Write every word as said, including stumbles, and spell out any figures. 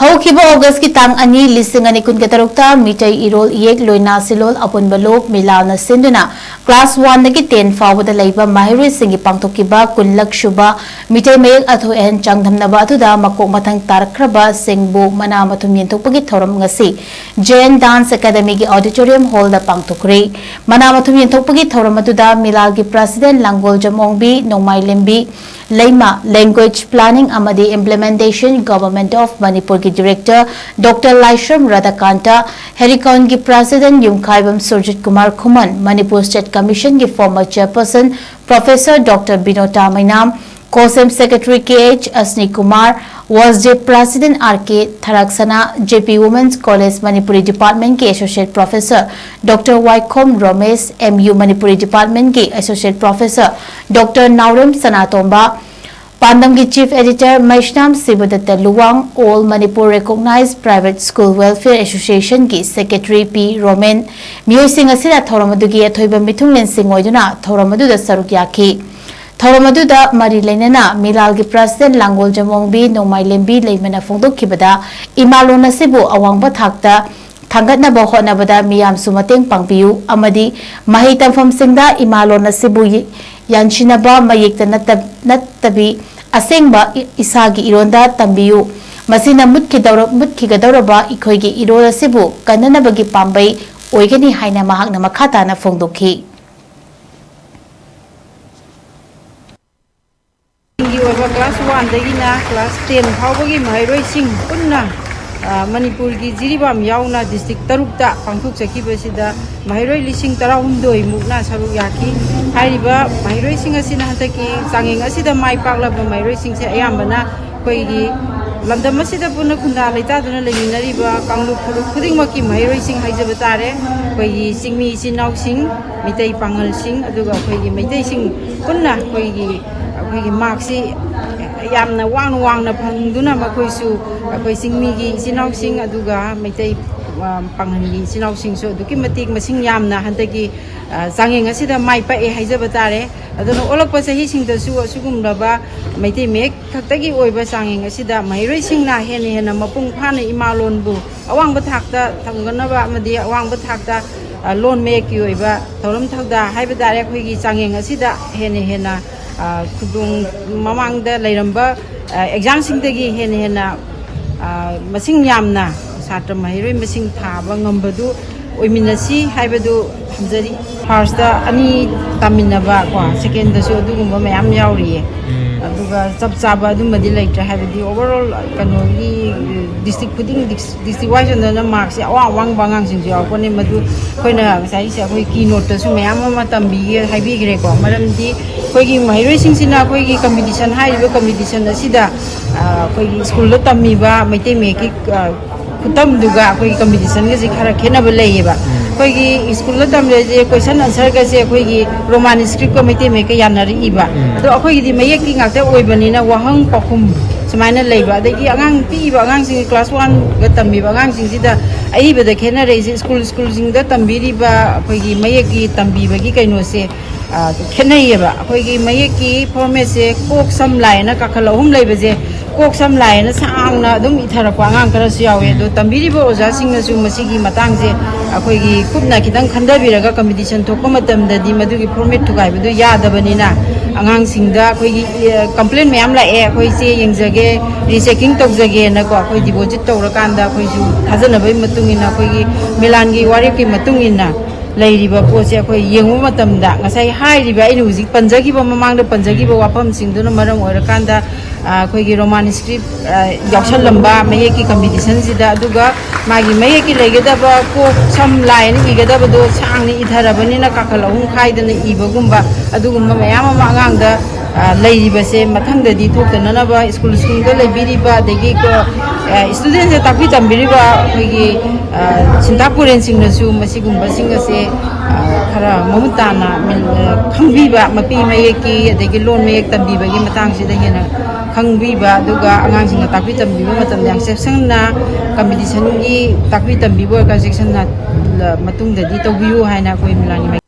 ꯍꯧꯈꯤꯕ ꯑꯣꯒꯁꯀꯤ ꯇꯥꯡ ꯑꯅꯤ, ꯂꯤꯁꯤꯡ ꯑꯅꯤ ꯀꯨꯟꯒ ꯇꯔꯨꯛꯇ ꯃꯤꯇꯩ ꯏꯔꯣꯜ ꯏꯌꯦꯛ ꯂꯣꯏꯅꯥ ꯁꯤꯂꯣꯜ ꯑꯄꯨꯟꯕ ꯂꯣꯛ ꯃꯤꯂꯥꯜꯅ ꯁꯤꯟꯗꯨꯅ class one ꯗꯒꯤ ten ꯐꯥꯎꯕꯗ ꯂꯩꯕ ꯃꯍꯩꯔꯣꯏꯁꯤꯡꯒꯤ ꯄꯥꯡꯊꯣꯛꯈꯤꯕ ꯀꯨꯟꯂꯛ ꯁꯨꯕ ꯃꯤꯇꯩ ꯃꯌꯦꯛ ꯑꯊꯣꯏ ꯑꯍꯦꯟ ꯆꯥꯡꯗꯝꯅꯕ ꯑꯗꯨꯗ ꯃꯀꯣꯛ ꯃꯊꯪ ꯇꯥꯔꯛꯈ꯭ꯔꯕꯁꯤꯡꯕꯨ ꯃꯅꯥ ꯃꯊꯨꯝ ꯌꯦꯟꯊꯣꯛꯄꯒꯤ ꯊꯧꯔꯝ ꯉꯁꯤ Jain Dance Academy ꯒꯤ auditorium hall ꯗ ꯄꯥꯡꯊꯣꯛꯈ꯭ꯔꯦ꯫ ꯃꯅꯥ ꯃꯊꯨꯝ ꯌꯦꯟꯊꯣꯛꯄꯒꯤ ꯊꯧꯔꯝ ꯑꯗꯨꯗ ꯃꯤꯂꯥꯜꯒꯤ president Langoljam Ongbi, Nongmailembi Leima, language planning ꯑꯃꯗꯤ implementation, Government of ꯃꯅꯤꯄꯨꯔꯒꯤ director ꯗꯣꯛꯇꯔ ꯂꯥꯏꯁ꯭ꯔꯝ ꯔꯥꯙꯥꯀꯥꯟꯇ, ꯍꯦꯔꯤꯀꯣꯟꯒꯤ president Yumkhaibam Surjit Kumar Khuman, Manipur state commission ꯒꯤ former chairperson professor doctor Binota Meinam, COSEM secretary K H Ashani Kumar, WASDEP president R K ꯊꯔꯥꯛꯁꯅꯥ, J P Women's College Manipuri department ꯀꯤ associate professor doctor Waikhom Romesh, M U Manipuri department ꯀꯤ associate professor doctor Naorem ꯁꯅꯥꯇꯣꯝꯕ, ꯄꯥꯟꯗꯝꯒꯤ chief editor Meisnam Sibadatta Luwang, All Manipur Recognized Private School Welfare Association ꯒꯤ secretary P Romen, ꯃꯤꯑꯣꯏꯁꯤꯡ ꯑꯁꯤꯅ ꯊꯧꯔꯝ ꯑꯗꯨꯒꯤ ꯑꯊꯣꯏꯕ ꯃꯤꯊꯨꯡꯂꯦꯟꯁꯤꯡ ꯑꯣꯏꯗꯨꯅ ꯊꯧꯔꯝ ꯑꯗꯨꯗ ꯁꯔꯨꯛ ꯌꯥꯈꯤ꯫ ꯊꯧꯔꯝ ꯑꯗꯨꯗ ꯃꯔꯤ ꯂꯩꯅꯅ ꯃꯤꯂꯥꯜꯒꯤ president ꯂꯥꯡꯒꯣꯜꯖꯝ ꯑꯣꯡꯕꯤ ꯅꯣꯡꯃꯥꯏꯂꯦꯝꯕꯤ ꯂꯩꯃꯅ ꯐꯣꯡꯗꯣꯛꯈꯤꯕꯗ, ꯏꯃꯥꯂꯣꯟ ꯑꯁꯤꯕꯨ ꯑꯋꯥꯡꯕ ꯊꯥꯛꯇ ꯊꯥꯡꯒꯠꯅꯕ ꯍꯣꯠꯅꯕꯗ ꯃꯤꯌꯥꯝꯁꯨ ꯃꯇꯦꯡ ꯄꯥꯡꯕꯤꯌꯨ ꯑꯃꯗꯤ ꯃꯍꯩ ꯇꯝꯐꯝꯁꯤꯡꯗ ꯏꯃꯥꯂꯣꯟ ꯑꯁꯤꯕꯨ ꯌ-, ꯌꯥꯟꯁꯤꯟꯅꯕ ꯃꯌꯦꯛꯇ ꯅꯠꯇ-, ꯅꯠꯇꯕꯤ ꯑꯁꯦꯡꯕ ꯏ-, ꯏꯁꯥꯒꯤ ꯏꯔꯣꯟꯗ ꯇꯝꯕꯤꯌꯨ꯫ ꯃꯁꯤꯅ ꯃꯨꯠꯈꯤꯗꯧꯔ-, ꯃꯨꯠꯈꯤꯒꯗꯧꯔꯕ ꯑꯩꯈꯣꯏꯒꯤ ꯏꯔꯣꯜ ꯑꯁꯤꯕꯨ ꯀꯟꯅꯅꯕꯒꯤ ꯄꯥꯝꯕꯩ ꯑꯣꯏꯒꯅꯤ ꯍꯥꯏꯅ ꯃꯍꯥꯛꯅ ꯃꯈꯥ ꯇꯥꯅ ꯐꯣꯡꯗꯣꯛꯈꯤ꯫ ꯒꯤ ꯑꯣꯏꯕ class one ꯗꯒꯤꯅ class ten ꯐꯥꯎꯕꯒꯤ ꯃꯍꯩꯔꯣꯏꯁꯤꯡ ꯄꯨꯟꯅ, ꯑ, ꯃꯅꯤꯄꯨꯔꯒꯤ ꯖꯤꯔꯤꯕꯥꯝ ꯌꯥꯎꯅ district ꯇꯔꯨꯛꯇ ꯄꯥꯡꯊꯣꯛꯆꯈꯤꯕꯁꯤꯗ ꯃꯍꯩꯔꯣꯏ ꯂꯤꯁꯤꯡ ꯇꯔꯥꯍꯨꯝꯗꯣꯏ ꯃꯨꯛꯅ ꯁꯔꯨꯛ ꯌꯥꯈꯤ꯫ ꯍꯥꯏꯔꯤꯕ ꯃꯍꯩꯔꯣꯏꯁꯤꯡ ꯑꯁꯤꯅ ꯍꯟꯗꯛꯀꯤ ꯆꯥꯡꯌꯦꯡ ꯑꯁꯤꯗ ꯃꯥꯏ ꯄꯥꯛꯂꯕ ꯃꯍꯩꯔꯣꯏꯁꯤꯡꯁꯦ ꯑꯌꯥꯝꯕꯅ ꯑꯩꯈꯣꯏꯒꯤ ꯂꯝꯗꯝ ꯑꯁꯤꯗ ꯄꯨꯟꯅ ꯈꯨꯟꯗꯥ ꯂꯩꯇꯥꯗꯨꯅ ꯂꯩꯃꯤꯟꯅꯔꯤꯕ ꯀꯥꯡꯂꯨꯞ ꯐꯨꯔꯨꯞ ꯈꯨꯗꯤꯡꯃꯛꯀꯤ ꯃꯍꯩꯔꯣꯏꯁꯤꯡ ꯍꯥꯏꯖꯕ ꯇꯥꯔꯦ꯫ ꯑꯩꯈꯣꯏꯒꯤ ꯆꯤꯡꯃꯤ ꯏꯆꯤꯟ ꯏꯅꯥꯎꯁꯤꯡ, ꯃꯤꯇꯩ ꯄꯥꯉꯜꯁꯤꯡ, ꯑꯗꯨꯒ ꯑꯩꯈꯣꯏꯒꯤ ꯃꯩꯇꯩꯁꯤꯡ ꯄꯨꯟꯅ ꯑꯩꯈꯣꯏꯒꯤ, ꯑꯩꯈꯣꯏꯒꯤ ꯃꯥꯔꯛꯁꯤ ꯌꯥꯝꯅ ꯋꯥꯡꯅ ꯋꯥꯡꯅ ꯐꯪꯗꯨꯅ ꯃꯈꯣꯏꯁꯨ, ꯑꯩꯈꯣꯏ ꯆꯤꯡꯃꯤꯒꯤ ꯏꯆꯤꯟ ꯏꯅꯥꯎꯁꯤꯡ ꯑꯗꯨꯒ ꯃꯩꯇꯩ ꯄꯥꯡꯍꯟꯒꯤ ꯏꯆꯤꯟ ꯏꯅꯥꯎꯁꯤꯡꯁꯨ ꯑꯗꯨꯛꯀꯤ ꯃꯇꯤꯛ ꯃꯁꯤꯡ ꯌꯥꯝꯅ ꯍꯟꯗꯛꯀꯤ ꯆꯥꯡꯌꯦꯡ ꯑꯁꯤꯗ ꯃꯥꯏ ꯄꯥꯛꯑꯦ ꯍꯥꯏꯖꯕ ꯇꯥꯔꯦ꯫ ꯑꯗꯨꯅ ꯑꯣꯜꯂꯛꯄ ꯆꯍꯤꯁꯤꯡꯗꯁꯨ ꯑꯁꯤꯒꯨꯝꯂꯕ ꯃꯩꯇꯩ ꯃꯌꯦꯛ ꯈꯛꯇꯒꯤ ꯑꯣꯏꯕ ꯆꯥꯡꯌꯦꯡ ꯑꯁꯤꯗ ꯃꯍꯩꯔꯣꯏꯁꯤꯡꯅ ꯍꯦꯟꯅ ꯍꯦꯟꯅ ꯃꯄꯨꯡ ꯐꯥꯅ ꯏꯃꯥ ꯂꯣꯟꯕꯨ ꯑꯋꯥꯡꯕ ꯊꯥꯛꯇ ꯊꯝꯒꯅꯕ ꯑꯃꯗꯤ ꯑꯋꯥꯡꯕ ꯊꯥꯛꯇ ꯂꯣꯟ ꯃꯌꯦꯛꯀꯤ ꯑꯣꯏꯕ ꯊꯧꯔꯝ ꯊꯧꯗꯥ ꯍꯥꯏꯕ ꯇꯥꯔꯦ, ꯑꯩꯈꯣꯏꯒꯤ ꯆꯥꯡꯌꯦꯡ ꯑꯁꯤꯗ ꯍꯦꯟꯅ ꯍꯦꯟꯅ ꯈꯨꯗꯣꯡ ꯃꯃꯥꯡꯗ ꯂꯩꯔꯝꯕ ꯑꯦꯛꯖꯥꯝꯁꯤꯡꯗꯒꯤ ꯍꯦꯟꯅ ꯍꯦꯟꯅ ꯃꯁꯤꯡ ꯌꯥꯝꯅ ꯁꯥꯇ꯭ꯔ ꯃꯍꯩꯔꯣꯏ ꯃꯁꯤꯡ ꯊꯥꯕ ꯉꯝꯕꯗꯨ ꯑꯣꯏꯃꯤꯟꯅꯁꯤ ꯍꯥꯏꯕꯗꯨ ꯊꯝꯖꯔꯤ꯫ ꯐꯥꯔꯁꯇ ꯑꯅꯤ ꯇꯥꯃꯤꯟꯅꯕ ꯀꯣ, ꯁꯦꯀꯦꯟꯗꯁꯨ ꯑꯗꯨꯒꯨꯝꯕ ꯃꯌꯥꯝ ꯌꯥꯎꯔꯤꯌꯦ꯫ ꯑꯗꯨꯒ ꯆꯞ ꯆꯥꯕ ꯑꯗꯨꯝꯕꯗꯤ ꯂꯩꯇ꯭ꯔꯦ, ꯍꯥꯏꯕꯗꯤ ꯑꯣꯚꯔ ꯑꯣꯜ ꯀꯩꯅꯣꯒꯤ ꯗꯤꯁꯇ꯭ꯔꯤꯛ ꯈꯨꯗꯤꯡ ꯗꯤꯁꯇ꯭ꯔꯤꯛ ꯋꯥꯏꯁ ꯑꯣꯏꯅ ꯃꯥꯔꯛꯁꯦ ꯑꯋꯥꯡ ꯑꯋꯥꯡꯕ ꯑꯉꯥꯡꯁꯤꯡꯁꯨ ꯌꯥꯎꯔꯛꯄꯅꯦ꯫ ꯃꯗꯨ ꯑꯩꯈꯣꯏꯅ ꯉꯁꯥꯏꯒꯤꯁꯦ ꯑꯩꯈꯣꯏ ꯀꯤ ꯅꯣꯠꯇꯁꯨ ꯃꯌꯥꯝ ꯑꯃ ꯇꯝꯕꯤꯒꯦ ꯍꯥꯏꯕꯤꯈ꯭ꯔꯦꯀꯣ꯫ ꯃꯔꯝꯗꯤ ꯑꯩꯈꯣꯏꯒꯤ ꯃꯍꯩꯔꯣꯏꯁꯤꯡꯁꯤꯅ ꯑꯩꯈꯣꯏꯒꯤ ꯀꯝꯄꯤꯇꯤꯁꯟ ꯍꯥꯏꯔꯤꯕ ꯀꯝꯄꯤꯇꯤꯁꯟ ꯑꯁꯤꯗ ꯑꯩꯈꯣꯏꯒꯤ ꯁ꯭ꯀꯨꯜꯗ ꯇꯝꯃꯤꯕ ꯃꯩꯇꯩ ꯃꯌꯦꯛꯀꯤ ꯈꯨꯇꯝꯗꯨꯒ ꯑꯩꯈꯣꯏꯒꯤ ꯀꯝꯄꯤꯇꯤꯁꯟꯒꯁꯦ ꯈꯔ ꯈꯦꯠꯅꯕ ꯂꯩꯌꯦꯕ꯫ ꯑꯩꯈꯣꯏꯒꯤ ꯁ꯭ꯀꯨꯜꯗ ꯇꯝꯂꯤꯁꯦ ꯀꯣꯏꯁꯟ ꯑꯟꯁꯔꯒꯁꯦ ꯑꯩꯈꯣꯏꯒꯤ ꯔꯣꯃꯥꯟ ꯁ꯭ꯀ꯭ꯔꯤꯞꯀ ꯃꯩꯇꯩ ꯃꯌꯦꯛꯀ ꯌꯥꯅꯔꯛꯏꯕ꯫ ꯑꯗꯣ ꯑꯩꯈꯣꯏꯒꯤꯗꯤ ꯃꯌꯦꯛꯀꯤ ꯉꯥꯛꯇ ꯑꯣꯏꯕꯅꯤꯅ ꯋꯥꯍꯪ ꯄꯥꯎꯈꯨꯝ ꯁꯨꯃꯥꯏꯅ ꯂꯩꯕ꯫ ꯑꯗꯒꯤ ꯑꯉꯥꯡ ꯄꯤꯛꯏꯕ ꯑꯉꯥꯡꯁꯤꯡ, ꯀ꯭ꯂꯥꯁ ꯋꯥꯟꯒ ꯇꯝꯃꯤꯕ ꯑꯉꯥꯡꯁꯤꯡꯁꯤꯗ ꯑꯏꯕꯗ ꯈꯦꯠꯅꯔꯛꯏꯁꯦ, ꯁ꯭ꯀꯨꯜ ꯁ꯭ꯀꯨꯜꯁꯤꯡꯗ ꯇꯝꯕꯤꯔꯤꯕ ꯑꯩꯈꯣꯏꯒꯤ ꯃꯌꯦꯛꯀꯤ ꯇꯝꯕꯤꯕꯒꯤ ꯀꯩꯅꯣꯁꯦ ꯈꯦꯠꯅꯩꯌꯦꯕ꯫ ꯑꯩꯈꯣꯏꯒꯤ ꯃꯌꯦꯛꯀꯤ ꯐꯣꯔꯃꯦꯠꯁꯦ ꯀꯣꯛ ꯁꯝ ꯂꯥꯏꯅ ꯀꯥꯈꯜ ꯑꯍꯨꯝ ꯂꯩꯕꯁꯦ ꯀꯣꯛ ꯁꯝ ꯂꯥꯏꯅ ꯁꯥꯡꯅ ꯑꯗꯨꯝ ꯏꯊꯔꯛꯄ ꯑꯉꯥꯡ ꯈꯔꯁꯨ ꯌꯥꯎꯋꯦ꯫ ꯑꯗꯣ ꯇꯝꯕꯤꯔꯤꯕ ꯑꯣꯖꯥꯁꯤꯡꯅꯁꯨ ꯃꯁꯤꯒꯤ ꯃꯇꯥꯡꯁꯦ ꯑꯩꯈꯣꯏꯒꯤ ꯀꯨꯞꯅ ꯈꯤꯇꯪ ꯈꯟꯊꯕꯤꯔꯒ ꯀꯝꯄꯤꯇꯤꯁꯟ ꯊꯣꯛꯄ ꯃꯇꯝꯗꯗꯤ ꯃꯗꯨꯒꯤ ꯐꯣꯔꯃꯦꯠ ꯊꯨꯒꯥꯏꯕꯗꯨ ꯌꯥꯗꯕꯅꯤꯅ ꯑꯉꯥꯡꯁꯤꯡꯗ ꯑꯩꯈꯣꯏꯒꯤ ꯀꯝꯄ꯭ꯂꯦꯟ ꯃꯌꯥꯝ ꯂꯥꯛꯑꯦ, ꯑꯩꯈꯣꯏ ꯆꯦ ꯌꯦꯡꯖꯒꯦ, ꯔꯤꯆꯦꯀꯤꯡ ꯇꯧꯖꯒꯦꯅꯀꯣ꯫ ꯑꯩꯈꯣꯏ ꯗꯤꯄꯣꯖꯤꯠ ꯇꯧꯔꯀꯥꯟꯗ ꯑꯩꯈꯣꯏꯁꯨ ꯊꯥꯖꯅꯕꯒꯤ ꯃꯇꯨꯡ ꯏꯟꯅ, ꯑꯩꯈꯣꯏꯒꯤ ꯃꯤꯂꯥꯟꯒꯤ ꯋꯥꯔꯦꯞꯀꯤ ꯃꯇꯨꯡ ꯏꯟꯅ ꯂꯩꯔꯤꯕ ꯄꯣꯠꯁꯦ ꯑꯩꯈꯣꯏ ꯌꯦꯡꯕ ꯃꯇꯝꯗ ꯉꯁꯥꯏ ꯍꯥꯏꯔꯤꯕ ꯑꯩꯅ ꯍꯧꯖꯤꯛ ꯄꯟꯖꯈꯤꯕ, ꯃꯃꯥꯡꯗ ꯄꯟꯖꯈꯤꯕ ꯋꯥꯐꯝꯁꯤꯡꯗꯨꯅ ꯃꯔꯝ ꯑꯣꯏꯔꯀꯥꯟꯗ ꯑꯩꯈꯣꯏꯒꯤ ꯔꯣꯃꯥꯟ ꯁ꯭ꯀ꯭ꯔꯤꯞ ꯌꯥꯎꯁꯜꯂꯝꯕ ꯃꯌꯦꯛꯀꯤ ꯀꯝꯄꯤꯇꯤꯁꯟꯁꯤꯗ, ꯑꯗꯨꯒ ꯃꯥꯒꯤ ꯃꯌꯦꯛꯀꯤ ꯂꯩꯒꯗꯕ ꯀꯣꯛ ꯁꯝ ꯂꯥꯏꯅ ꯏꯒꯗꯕꯗꯣ ꯁꯥꯡꯅ ꯏꯊꯔꯕꯅꯤꯅ ꯀꯥꯈꯜ ꯑꯍꯨꯝ ꯈꯥꯏꯗꯅ ꯏꯕꯒꯨꯝꯕ, ꯑꯗꯨꯒꯨꯝꯕ ꯃꯌꯥꯝ ꯑꯃ ꯑꯉꯥꯡꯗ ꯂꯩꯔꯤꯕꯁꯦ ꯃꯊꯪꯗꯗꯤ ꯊꯣꯛꯇꯅꯅꯕ ꯁ꯭ꯀꯨꯜ ꯁ꯭ꯀꯨꯜꯗ ꯂꯩꯕꯤꯔꯤꯕ ꯑꯗꯒꯤ ꯏꯁꯇꯨꯗꯦꯟꯁꯦ ꯇꯥꯛꯄꯤ ꯇꯝꯕꯤꯔꯤꯕ ꯑꯩꯈꯣꯏꯒꯤ ꯁꯤꯟꯇꯥ ꯄꯨꯔꯦꯟꯁꯤꯡꯅꯁꯨ ꯃꯁꯤꯒꯨꯝꯕꯁꯤꯡ ꯑꯁꯦ ꯈꯔ ꯃꯃꯨꯠ ꯇꯥꯅ ꯃꯤꯜ-, ꯈꯪꯕꯤꯕ, ꯃꯄꯤ ꯃꯌꯦꯛꯀꯤ ꯑꯗꯒꯤ ꯂꯣꯟ ꯃꯌꯦꯛ ꯇꯝꯕꯤꯕꯒꯤ ꯃꯇꯥꯡꯁꯤꯗ ꯍꯦꯟꯅ ꯈꯪꯕꯤꯕ, ꯑꯗꯨꯒ ꯑꯉꯥꯡꯁꯤꯡꯅ ꯇꯥꯛꯄꯤ ꯇꯝꯕꯤꯕ ꯃꯇꯝꯗ ꯌꯥꯝ ꯆꯦꯛꯁꯤꯟꯅ, ꯀꯝꯄꯤꯇꯤꯁꯟꯒꯤ ꯇꯥꯛꯄꯤ ꯇꯝꯕꯤꯕ ꯑꯣꯏꯔꯒ ꯆꯦꯛꯁꯤꯟꯅ ꯃꯇꯨꯡꯗꯗꯤ ꯇꯧꯕꯤꯌꯨ ꯍꯥꯏꯅ ꯑꯩꯈꯣꯏ ꯃꯤꯂꯥꯅꯤ